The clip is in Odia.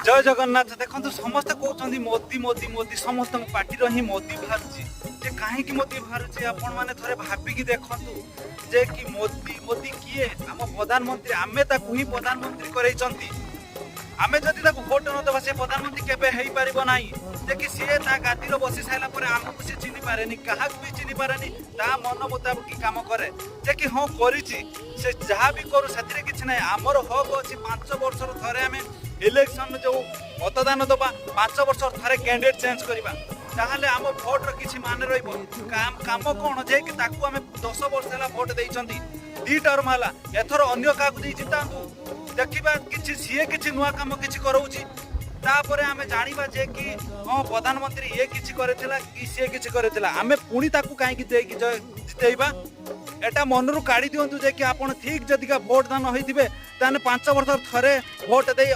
ଜୟ ଜଗନ୍ନାଥ। ଦେଖନ୍ତୁ, ସମସ୍ତେ କହୁଛନ୍ତି ମୋଦି, ମୋଦି, ମୋଦି। ସମସ୍ତଙ୍କ ପାଟିର ହିଁ ମୋଦି ବାହାରୁଛି ଯେ କାହିଁକି ମୋଦି ବାହାରୁଛି? ଆପଣମାନେ ଥରେ ଭାବିକି ଦେଖନ୍ତୁ ଯେ କି ମୋଦି, ମୋଦି କିଏ? ଆମ ପ୍ରଧାନମନ୍ତ୍ରୀ। ଆମେ ତାକୁ ହିଁ ପ୍ରଧାନମନ୍ତ୍ରୀ କରେଇଛନ୍ତି। ଆମେ ଯଦି ତାକୁ ଭୋଟ ନ ଦେବା, ସେ ପ୍ରଧାନମନ୍ତ୍ରୀ କେବେ ହେଇପାରିବ ନାହିଁ। ଯେ କି ସିଏ ତା ଗାଦିର ବସି ସାରିଲା ପରେ ଆମକୁ ସେ ଚିହ୍ନି ପାରେନି, କାହାକୁ ବି ଚିହ୍ନି ପାରେନି। ତା ମନ ମୁତାବକ କାମ କରେ ଯେ କି ହଁ, କରିଛି। ସେ ଯାହା ବି କରୁ, ସେଥିରେ କିଛି ନାହିଁ। ଆମର ହକ୍ ଅଛି, 5 ବର୍ଷର ଥରେ ଆମେ ଇଲେକ୍ସନ ଯୋଉ ମତଦାନ ଦେବା, 5 ବର୍ଷର ଥରେ କ୍ୟାଣ୍ଡିଡେଟ୍ ଚେଞ୍ଜ କରିବା, ତାହେଲେ ଆମ ଭୋଟର କିଛି ମାନେ ରହିବ। କାମ କ'ଣ ଯେ କି ତାକୁ ଆମେ 10 ବର୍ଷ ହେଲା ଭୋଟ ଦେଇଛନ୍ତି, ଦି ଟର୍ମ ହେଲା। ଏଥର ଅନ୍ୟ କାହାକୁ ଦେଇ ଜିତାନ୍ତୁ, ଦେଖିବା କିଛି ସିଏ କିଛି ନୂଆ କାମ କିଛି କରାଉଛି। ତାପରେ ଆମେ ଜାଣିବା ଯେ କି ହଁ, ପ୍ରଧାନମନ୍ତ୍ରୀ ଇଏ କିଛି କରିଥିଲା କି ସିଏ କିଛି କରିଥିଲା। ଆମେ ପୁଣି ତାକୁ କାହିଁକି ଦେଇକି ଜିତେଇବା? ଏଟା ମନରୁ କାଢି ଦିଅନ୍ତୁ ଯେ କି ଆପଣ ଠିକ ଯଦିକା ଭୋଟ ଦାନ ହେଇଥିବେ, ତାହେଲେ 5 ବର୍ଷ ଥରେ ଭୋଟ ଦେଇ